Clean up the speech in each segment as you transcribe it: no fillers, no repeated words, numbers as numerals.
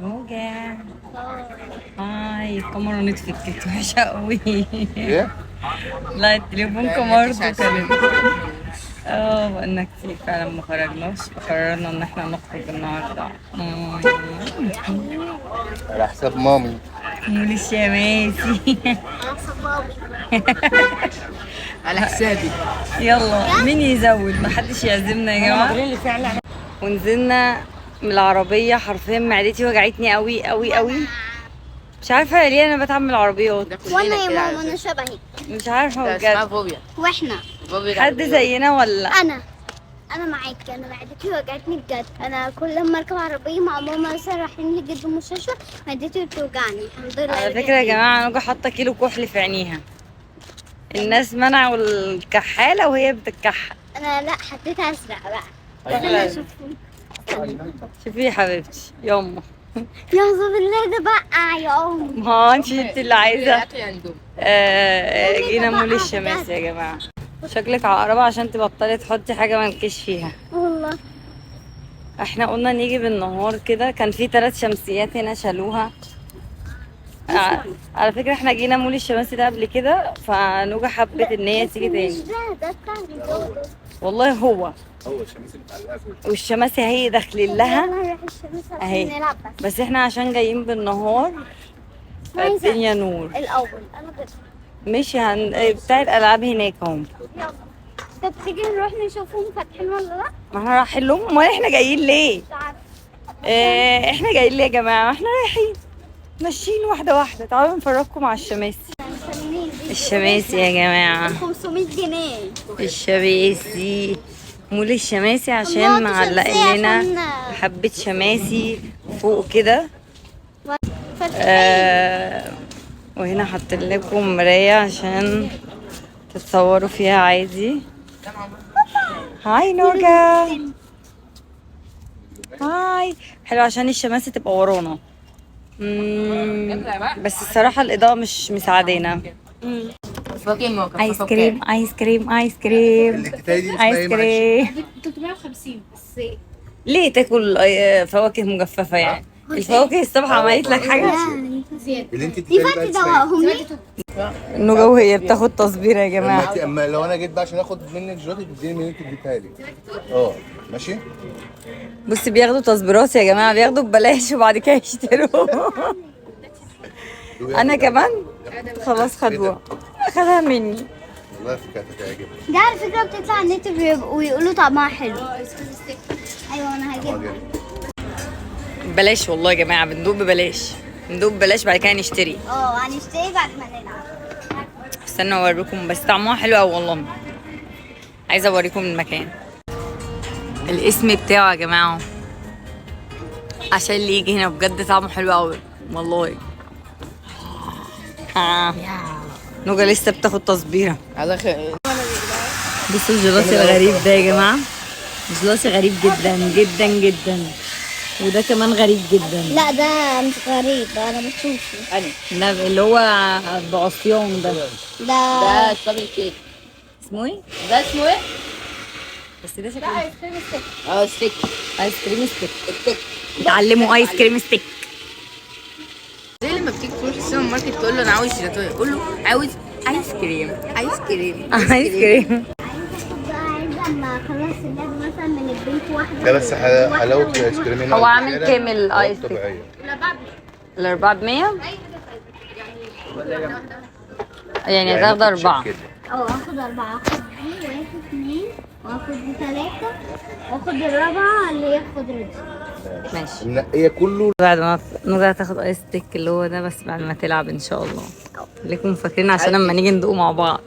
نوجا hi، الكاميرا نطفت، كانت وحشة قوي. ايه؟ لا التليفون كاميرته كانت بقالنا كتير فعلا ما خرجناش، فقررنا ان احنا نخرج النهارده. على حساب مامي. مول الشماسي. على حسابي. يلا مين يزود؟ محدش يعزمنا يا جماعة. ونزلنا من العربية، حرفيا معدتي وجعتني قوي قوي قوي، مش عارفه ليه انا بتعب من العربيات. وانا يا ماما انا شبهك. مش عارفه ده اسمها بجد. فوبيا. واحنا فوبيا. حد زينا ولا لا؟ انا معاك، انا معدتي وجعتني بجد. انا كل ما اركب عربية مع ماما مثلا رايحين لجد المستشفى معدتي بتوجعني، الحمد لله. على فكرة يا جماعة نوجا حاطه كيلو كحل في عينيها، الناس منعوا الكحاله وهي بتتكحل. انا لا حطيت ازرق بقى. انا اشوفهم. شوفي يا حبيبتي يما. يا بالله ده بقى يا ام. ما انت اللي عايزه. اكل عندهم. جينا مول الشماسي يا جماعة. شكلك عقربه عشان تبطلي تحطي حاجة مالكيش فيها. والله احنا قلنا نيجي بالنهار كده، كان في 3 شمسيات هنا شالوها. على فكرة احنا جينا مول الشماسي ده قبل كده، فنوجا حبت ان هي تيجي تاني. مش ده بتاع الجو. والله هو هو الشمس اللي متعلقه فوق. والشماسي هي داخلين لها يلا نروح الشمس عشان اهي. نلعب بس. بس احنا عشان جايين بالنهار فالدنيا نور. الاول انا كده ماشي بتاع الالعاب هناك اهو. يلا طب تيجي نروح نشوفهم فاتحين ولا لا؟ ما احنا رايحين لهم، امال احنا جايين ليه؟ مش عارفه. اه احنا جايين ليه يا جماعة؟ ما احنا رايحين ماشيين واحدة واحدة. تعالوا نفرجكم على الشماسي. الشماسي يا جماعة، 500 جنيه. الشماسي مول الشماسي عشان الله، معلقين شمسية لنا عشان- حبة شماسي فوق كده. وهنا حاطين لكم مراية عشان تتصوروا فيها عادي. hi نوجا، hi. حلو عشان الشماسي تبقى ورانا. بس الصراحة الإضاءة مش مساعدانا. ايس كريم ايس كريم ايس كريم اللي التاني دي اسمها ايس ايه معلش؟ كريم. 350 بس. ليه تاكل فواكه مجففة يعني؟ الفواكه الصبح عملت لك حاجة؟ اللي انت دي بتتكلمي بقى فاتي اسمها ايه؟ دواهم ليه؟ نوجا وهي بتاخد تصبيرة يا جماعة. اما لو انا جيت بقى عشان اخد منك جيلاتي تديني من اللي انت اديتها لي. ماشي. بصي بياخدوا تصبيرات يا جماعة، بياخدوا ببلاش وبعد كده يشتروا. انا كمان خلاص خدوها، خدها مني. والله فكرتك هتعجبك. ده على فكرة بتطلع على النت ويقولوا طعمها حلو. ايوه انا هجيبها. ببلاش والله يا جماعة، بندوق ببلاش، بندوق ببلاش بعد كده نشتري. هنشتري بعد ما نلعب. استنوا اوريكم، بس طعمها حلو قوي والله. عايزه اوريكم المكان، الاسم بتاعه يا جماعة عشان اللي يجي هنا بجد طعمه حلو قوي والله. نوجا لسه بتاخد تصبيره. على خير. بصوا الجيلاتي الغريب ده يا جماعة، جيلاتي غريب جدا جدا جدا، وده كمان غريب جدا. لا ده مش غريب، انا بشوفه. لا اللي هو بعصيان ده. ده ده strawberry cake. اسمه ايه؟ ده اسمه ايه؟ بس ده شكله ice cream stick. Stick. ice cream stick. stick. اتعلموا ice cream stick. زي لما بتيجي تروح السوبر ماركت تقول له انا عاوز جيلاتويه، يقول له عاوز ايس كريم. ايس كريم. ايس كريم. عايزه اما اخلص اللعب مثلا من البنت واحدة. ده بس حلاوة الايس كريم هنا هو عامل الشارع كام الايس كريم؟ طبيعية. الأربعة ب100؟ يعني هتاخد 4. كده. اخد 4، اخد دي واخد 2 واخد دي 3 واخد الرابعة اللي هي الخضرة دي. ماشي. منقيه كله. بعد ما نوجا هتاخد ice stick اللي هو ده، بس بعد ما تلعب ان شاء الله. خليكم فاكرين عشان لما نيجي ندوق مع بعض.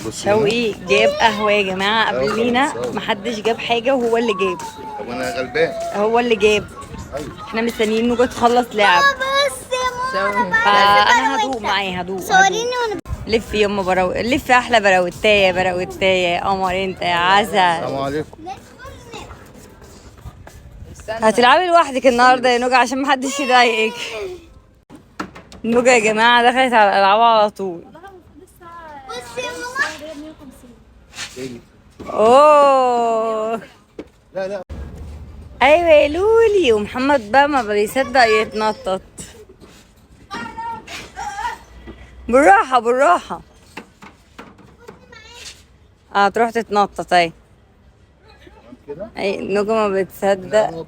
بص شوقي جاب قهوة يا جماعة قبلينا، خلاص. محدش جاب حاجة وهو اللي جاب. طب انا غلبان. هو اللي جاب. ايوه. احنا مستنيين نوجا تخلص لعب. بس يا ماما فانا هدوق معايا، هدوق. صوريني وانا لف يما براو، لف احلى براوتايه، براوتايه يا قمر انت يا عسل. السلام عليكم. هتلعبي لوحدك النهارده يا نوجا عشان محدش يضايقك. نوجا يا جماعة دخلت على الالعاب على طول. بصي يا ماما. اوه لا لا. ايوه يا لولي. ومحمد بقى ما بيصدق يتنطط. بالراحة بالراحة. تروح تتنطط اهي. اي نجمة ما بتصدق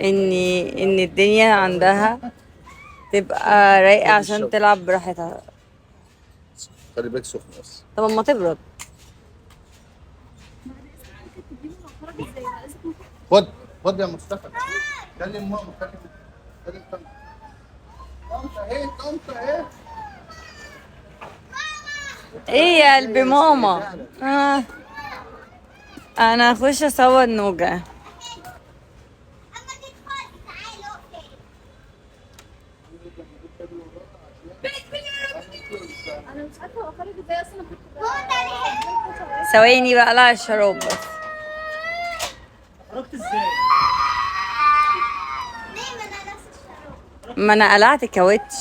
ان الدنيا عندها تبقى رايقة عشان تلعب براحتها. خلي بالك سخن بس. طب ما تبرد. خد خد يا مصطفى. كلم ماما، كلم طنط. طنط اهي، طنط اهي. ايه يا قلبي ماما؟ انا هخش اصور نوجة. انا مش عارفه هو خرج ازاي اصلا. ثواني بقى، لا الشراب بس. خرجت ازاي؟ ما انا قلعت كاوتش.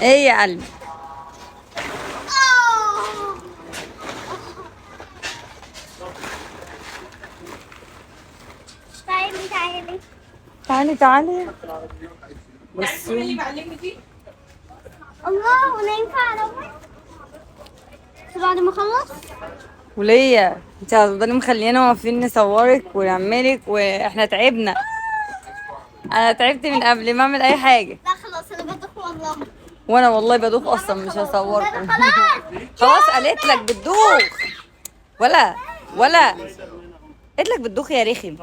ايه يا قلبي؟ تعالي تعالي تعالي تعالي. بصي الله، وانا ينفع اروح بعد ما اخلص؟ وليا انت هتفضلي مخلينا واقفين نصورك ونعملك واحنا تعبنا. انا تعبت من قبل ما اعمل اي حاجة. لا خلاص انا بدوخ والله. وانا والله بدوخ اصلا، مش هصوركم. خلاص خلاص قالت لك بتدوخ. ولا قالت لك بتدوخ يا رخم.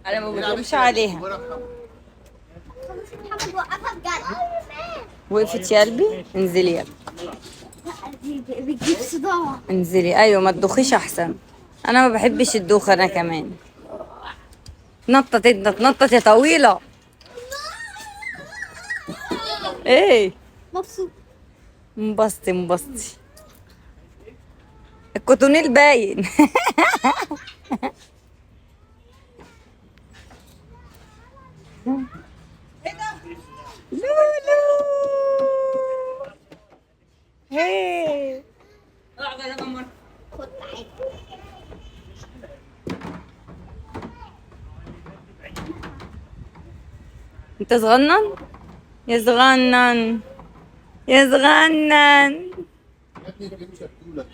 انا ما بدوخش عليها. خلاص محمد وقفها بجد. وقفت يا قلبي. انزلي يا قلبي. لا دي بتجيب صداع. انزلي. ايوه ما تدوخيش احسن، انا ما بحبش الدوخه. انا كمان. نطت نطت يا طويلة. ايه مبسوط؟ انبسطي انبسطي. الكوتونيل باين. لولو هي. خد تعالي. انت صغنن يا صغنن يا صغنن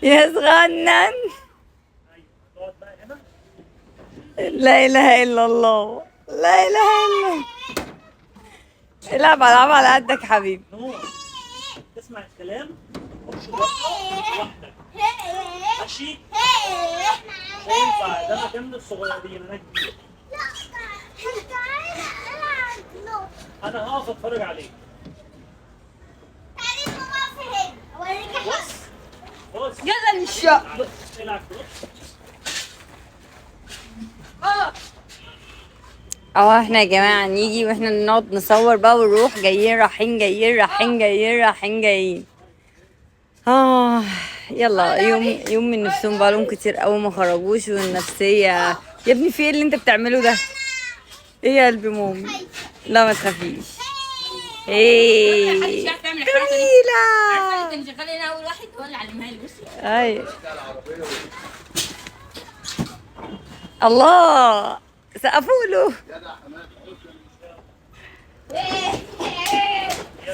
يا صغنن. لا اله الا الله، لا اله الا الله. العب العب على قدك حبيبي. نور تسمع الكلام، خش لوحدك ماشي؟ مش هينفع ده مكان للصغيرين، انا كبير. انا هقف اتفرج عليك. بص يلا نشق. العب. اهو احنا يا جماعة نيجي واحنا نقعد نصور بقى ونروح جايين رايحين جايين رايحين جايين رايحين جايين. يلا يوم من نفسهم بقالهم كتير قوي ما خرجوش، والنفسية يا ابني في ايه اللي انت بتعمله ده؟ ايه يا قلبي مامي؟ لا ما تخافيش. ايه طويلة. كان شغال هنا اول واحد هو اللي علمها لي. بصي ايوه الله، سقفوا له،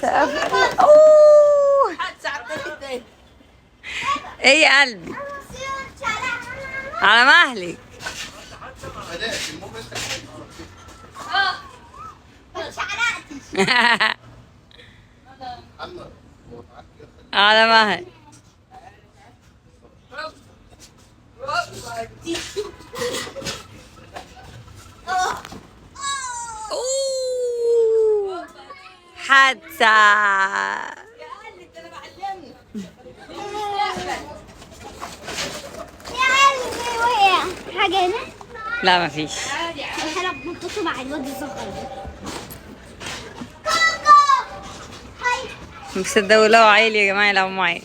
سقفوا. اوه ايه يا قلبي؟ على مهلك. على مهلك. أوه. حادثة. يا قلبي وقع حاجة هنا؟ لا مفيش. هلعب بنطته مع الواد الصغير. كوكو هاي. مصدقوا لو عيل يا جماعة يلعبوا معايا.